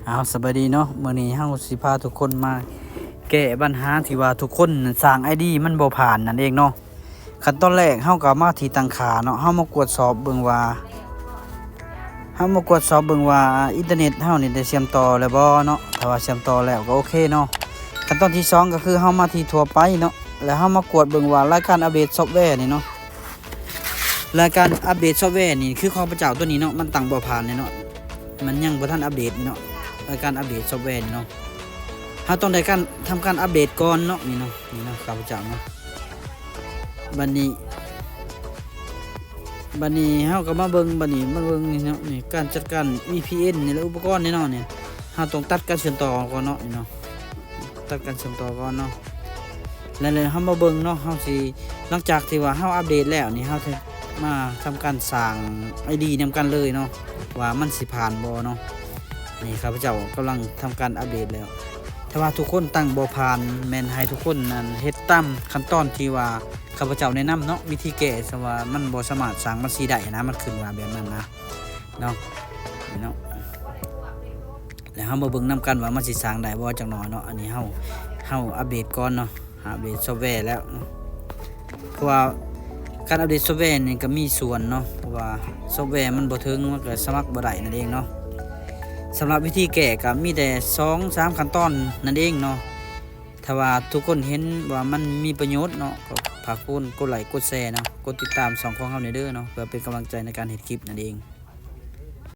ເອົາ ສະບາຍດີເນາະ, ມື້ນີ້ເຮົາຊິພາທຸກຄົນມາແກ້ບັນຫາທີ່ວ່າທຸກຄົນສ້າງໄອດີມັນບໍ່ຜ່ານນັ້ນເອງເນາະ. ຂັ້ນຕອນແລກເຮົາກໍມາທີ່ຕັ້ງຄ່າເນາະ, ເຮົາມາກວດສອບເບິ່ງວ່າ ເຮົາມາກວດສອບເບິ່ງວ່າອິນເຕີເນັດເຮົານີ້ໄດ້ເຊື່ອມຕໍ່ແລ້ວບໍ່ເນາະ. ຖ້າວ່າເຊື່ອມຕໍ່ແລ້ວກໍໂອເຄເນາະ. ຂັ້ນຕອນທີສອງກໍຄືເຮົາມາທີ່ທົ່ວໄປເນາະ, ແລ້ວເຮົາມາກວດເບິ່ງວ່າລາຍການອັບເດດຊອບແວນີ້ເນາະ, ລາຍການອັບເດດຊອບແວນີ້ຄືຂອງພະເຈົ້າຕົວນີ້ເນາະ, ມັນຕັ້ງບໍ່ຜ່ານເລີຍເນາະ, ມັນຍັງບໍ່ທັນອັບເດດນີ້ເນາະ, ລາຍການອັບເດດຊອບແວນີ້ເນາະ. ເຮົາຕ້ອງໄດ້ການ ທຳການອັບເດດກ່ອນເນາະ, ນີ້ເນາະ, ນີ້ເນາະ, ຂ້າພະເຈົ້າເນາະ. ບັດນີ້ ບັດນີ້ເຮົາກໍມາເບິ່ງ, ບັດນີ້ມາເບິ່ງນີ້ເນາະ, ນີ້ການຈັດການ ວີພີເອັນ ນີ້ແຫຼະ, ອຸປະກອນນີ້ເນາະ, ນີ້ເຮົາຕ້ອງຕັດການເຊື່ອມຕໍ່ກ່ອນເນາະ, ນີ້ເນາະ, ຕັດການເຊື່ອມຕໍ່ກ່ອນເນາະ. ແລ້ວເຮົາມາເບິ່ງເນາະ, ເຮົາຊິ ຫຼັງຈາກທີ່ວ່າເຮົາອັບເດດແລ້ວນີ້ ເຮົາຈະມາທຳການສ້າງໄອດີນຳກັນເລີຍເນາະ, ວ່າມັນຊິຜ່ານບໍ່ເນາະ. ນີ້ຂ້າພະເຈົ້າກຳລັງທຳການອັບເດດແລ້ວ. ຖ້າວ່າທຸກຄົນຕັ້ງບໍ່ຜ່ານ ແມ່ນໃຫ້ທຸກຄົນນັ້ນເຮັດຕາມຂັ້ນຕອນທີ່ວ່າຂ້າພະເຈົ້າແນະນຳເນາະ, ວິທີແກ້ ສະວ່າມັນບໍ່ສາມາດສ້າງບັນຊີໄດ້ນະ, ມັນຂຶ້ນວ່າແບບນັ້ນນະເນາະ, ນີ້ເນາະ. ແລ້ວເຮົາມາເບິ່ງນຳກັນວ່າມັນຊິສ້າງໄດ້ບໍ່ຈັກໜ້ອຍເນາະ. ອັນນີ້ເຮົາ ເຮົາອັບເດດກ່ອນເນາະ, ເຮົາອັບເດດຊອບແວແລ້ວເນາະ, ເພາະວ່າການອັບເດດຊອບແວນີ້ກໍມີສ່ວນເນາະ, ເພາະວ່າຊອບແວມັນບໍ່ເຖິງ ມັນກໍສະໝັກບໍ່ໄດ້ນັ້ນເອງເນາະ. ສຳລັບວິທີແກ້ກໍມີແຕ່ສອງສາມຂັ້ນຕອນນັ້ນເອງເນາະ. ຖ້າວ່າທຸກຄົນເຫັນວ່າມັນມີປະໂຫຍດເນາະ ກໍຝາກຄົນກົດໄລກົດແຊເນາະ, ກົດຕິດຕາມຊ່ອງຂອງເຮົາແດ່ເດີເນາະ, ເພື່ອເປັນກຳລັງໃຈໃນການເຮັດຄລິບນັ້ນເອງ.